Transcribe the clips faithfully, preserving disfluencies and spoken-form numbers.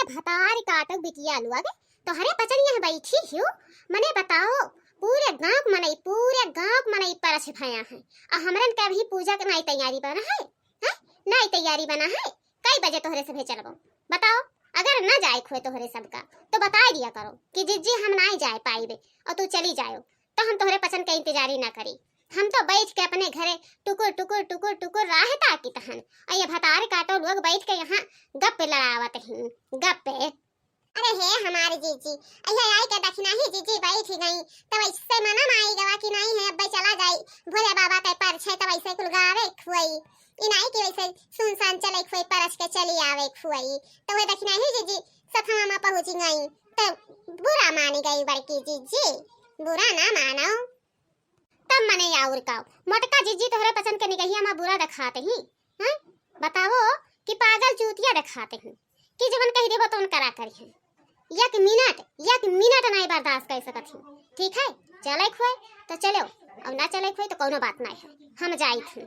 भतार काटो बिटिया लोग, तोहरे पचन यहाँ बैठी हियो, मने बताओ, पूरे गाँव के मनई, पूरे गाँव के मनई परछ भया है, अउ हमरन के अभी पूजा के नाई तैयारी बना है, हैं? नाई तैयारी बना है, कई बजे तोहरे सभे चलबो? बताओ, अगर ना जाए खोए तोहरे सबका, तो बताए दिया करो कि जिज्जी हम नाई जाए पाइबे, अउ तू चली जायो, तो हम तोहरे पचन के इंतजारी ना करी। हम तो बैठ के अपने घरे टुकुर, टुकुर, टुकुर, टुकुर राह ताकित हन, अउ ये भतार काटो लोग बैठ के यहाँ गप्पे लड़ावत ही, गप्पे। अरे हे हमार जिज्जी, अइहे आई के दखिनाही जिज्जी बैठ गई, तब ऐसे मना माई गवा कि नाई है, अब्बे चला जाई, भोले बाबा के परछे, तब ऐसे कुल गावे खुआई, ई नाई कि वैसे सुनसान चले खुआई, परछ के चली आवे खुआई, तो वह दखिनाही जिज्जी सथवा में पहुँच गई, तो बुरा मानी गई बड़की जिज्जी, बुरा ना मानो। तब मने आउर का, मोटका जिज्जी तोहरे पचन के निगहिया मा बुरा देखात ही, हैं? बताओ कि पागल चूतिया देखात ही कि जवन कहि देबो तवन करा करिहैं। एक मिनट, एक मिनट नाई बर्दाश्त कर सकत ही। ठीक है, चले खोए तो चलो, अउ ना चले खोए तो कौनो बात नाई है, हम जाइत ही।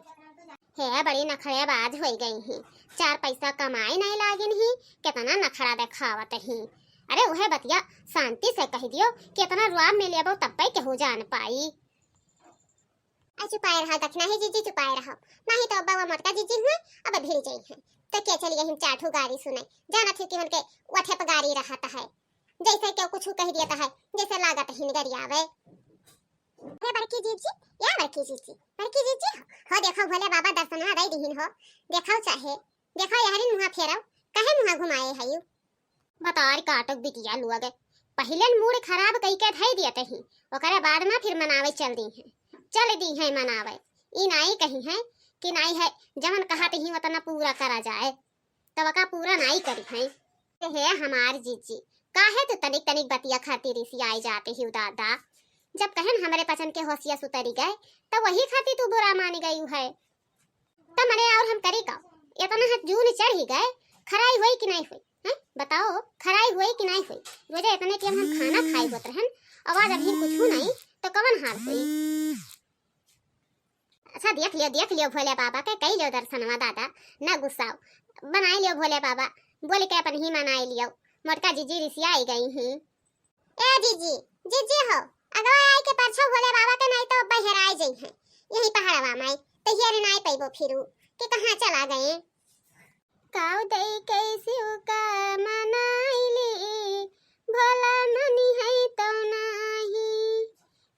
हे, बड़ी नखरेबाज होइ गई ही, चार पैसा कमाए नाई लागिन ही, केतना नखरा देखावत ही। अरे उहे बतिया शांति से कहि दियो, केतना रुआब में लेबो तब्बे केहू जान पाई। आ चुपाए रहो दखिनाही जिज्जी, चुपाए रहो, नाहीं तो अब्बा वो मोटका जिज्जी हुए, अब भिड़ जाई हैं। तो के चली गई हम चार ठो गारी सुनाई, जानत ही कि उनके ओठे पर गारी रहत है, जैसे केहू कुछ कहि दियत है, जैसे लागत ही गरियावे। हे बड़की जिज्जी, या बड़की जिज्जी, बड़की जिज्जी हो, हो देखो भोले बाबा दर्शनवा दे दिहिन हो, देखो चाहे, देखो यहरिन मुँहा फेरव, कहे मुँहा घुमाए हयू। बतार काटक बिटिया लोग, पहिले मूड खराब कई के धई दियत ही, ओकरे बाद में फिर मनावे चल दी हैं, चल दी हैं मनावे। ई नाई कही हैं कि नाई है, जवन कहत ही ओतना पूरा करा जाए, तब का पूरा नाई करी हैं। हे हमार जिज्जी, काहे तू तनिक तनिक बतिया खातिर रिसियाई जाते ही दादा? जब कहन हमरे पचन के होशिया सुतरी गए, तब वही खातिर तू बुरा मानी गई है। त मने और हम करी का? इतना हाथ जून चढ़ी गए, खराई होई कि नाई होई? हैं? बताओ, खराई होई कि नाई होई? रोजे इतने टेम हम खाना खाई होत रहन, आवाज अभी कुछ नाई, तो कवन हाल होई? अच्छा, देख लियो, देख लियो भोले बाबा के, कई लियो दर्शनवा दादा, ना गुस्साओ, बनाई लियो भोले बाबा, बोल के अपन ही मनाई लियो, मोटका जिज्जी रिसियाई गई ही। ए जिज्जी, जिज्जी हो, अगवा आई के परछो भोले बाबा के, नाई तो अब्बा हेराई जई हैं। यही पहाड़वा माई, तो हेर नाई पैबो फिरू, कि कहाँ चला गए। काऊ दई कैसे का मनाइली, भोला मनी है तो नाही।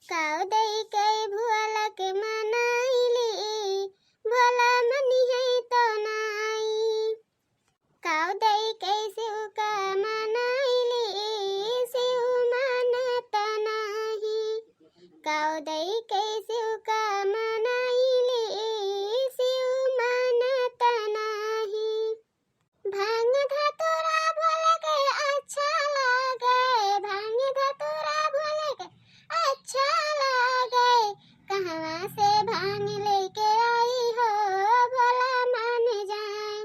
काऊ दई कै भोला के मनाइली, भोला मनी है तो नाही। काऊ दई कैसे का मनाइली, शिव मानत नाही। काऊ दई कैसे का मनाइली, शिव मानत नाही। भांग धतूरा भोले के अच्छा लागे, भांग धतूरा भोले के अच्छा लागे। कहवा से भांग लेके आई हो, भोला मान जाए।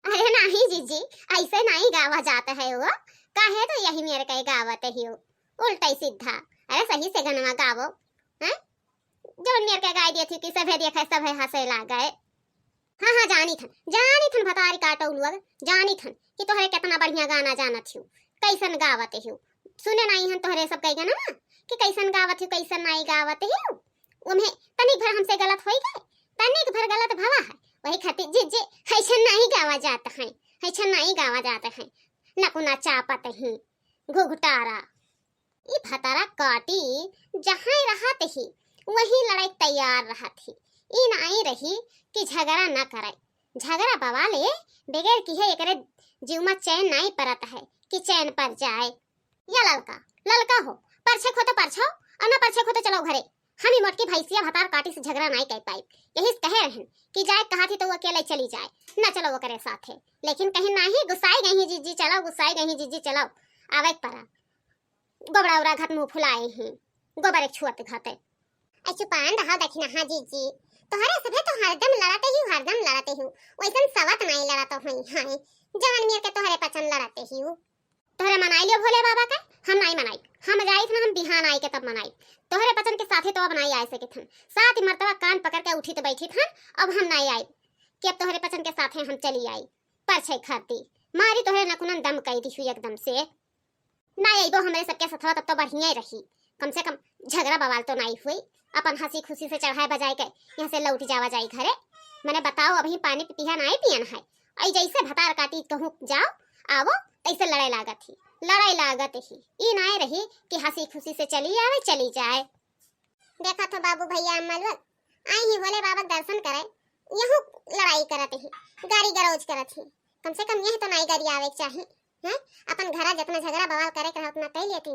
अरे नाही जिज्जी, ऐसे नाही गावा जात है वो। काहे तो यही मेर के गावत ही हो, उल्टा ही सीधा। अरे सही से गनवा गावो, हैं? जौन मेर के गाय दिए थी कि सभे देखे, सभे हंसे लागे। हाँ, हाँ, जानी थन, जानी थन भतारी काटौ लोग, जानी थन कि तोहरे कितना बढ़िया गाना जानत हियो, कैसन गावत हियो। सुने नाही हन तोहरे सब कई गाना ना कि कैसन गावत हियो, कैसन नाही गावत हियो। ओमे तनिक भर हमसे गलत होई गए, तनिक भर गलत भवा है, वही खातिर जिज्जी, ऐसन नाही गावा जात है, ऐसन नाही गावा जात है। नकुना चापत ही, घुघटारा। ई भतारा काटी जहाँ रहत ही, वहीं लड़ाई तैयार रहत ही। ई नाई रही कि झगड़ा ना करे। झगड़ा बवाले बगैर किहे एकरे जीव में चैन नाई परत है कि चैन पर जाए। या ललका, ललका हो, परछे खो तो परछो, और ना परछे खो तो चलो घरे। हम ई मोटकी भैंसिया भतार काटी से झगड़ा नाई कर पाई। यही से कहे रहन कि जाए कहा थी तो वो अकेले चली जाए, ना चलो ओकरे साथे। लेकिन कहीं नाही, गुस्साई गई ही जिज्जी, चलो, गुस्साई गई ही जिज्जी, चलो, आवे के परा। गोबरा उरा घात मुंह फुलाए ही, गोबर एक छुअत घाते। ऐ चुपान रहा दखिना, हाँ जिज्जी, तोहरे सभे तो हरदम लड़ते ही, हरदम लड़ते ही, वैसन सवत नाई लड़त होई, हाँ, जवन मेर के तोहरे पचन लड़ते ही। तोहरे मनाई लियो भोले बाबा के, हम नाई मनाई, हम जाइत ना, हम बिहान आई के तब मनाई। तोहरे पचन के साथे तो अब नाई आए सके थन, सात मर्तबा कान पकड़ के उठी तो बैठी थन, अब हम नाई आई कि अब तोहरे पचन के साथे हम चली आई। परछे खाती मारी तोहरे नकुनन दम कई दिहु एकदम से। ना अइबो हमरे सबके सथवा तब तो बढ़िया ही रही, कम से कम झगड़ा बवाल तो नाई हुई, अपन हँसी खुशी से चढ़ाए बजाए के यहाँ से लौट जावा जाई घरे। मने बताओ, अभी पानी पिपिहा नाई पियन है, अई जैसे भतार काटी कहूँ जाओ आवो, तैसे लड़ाई लागत ही, लड़ाई लागत ही। ई नाई रही कि हँसी खुशी से चली आवे चली जाए। देखा तो बाबू भैया अम्मा लोग आई ही भोले बाबा के दर्शन करे, यहू लड़ाई करत ही, गारी गरौज करत ही। कम से कम यह तो नाई गारी आवे के चाही, हैं? अपन घरा जितना झगड़ा बवाल करे के रहा उतना कई लेती,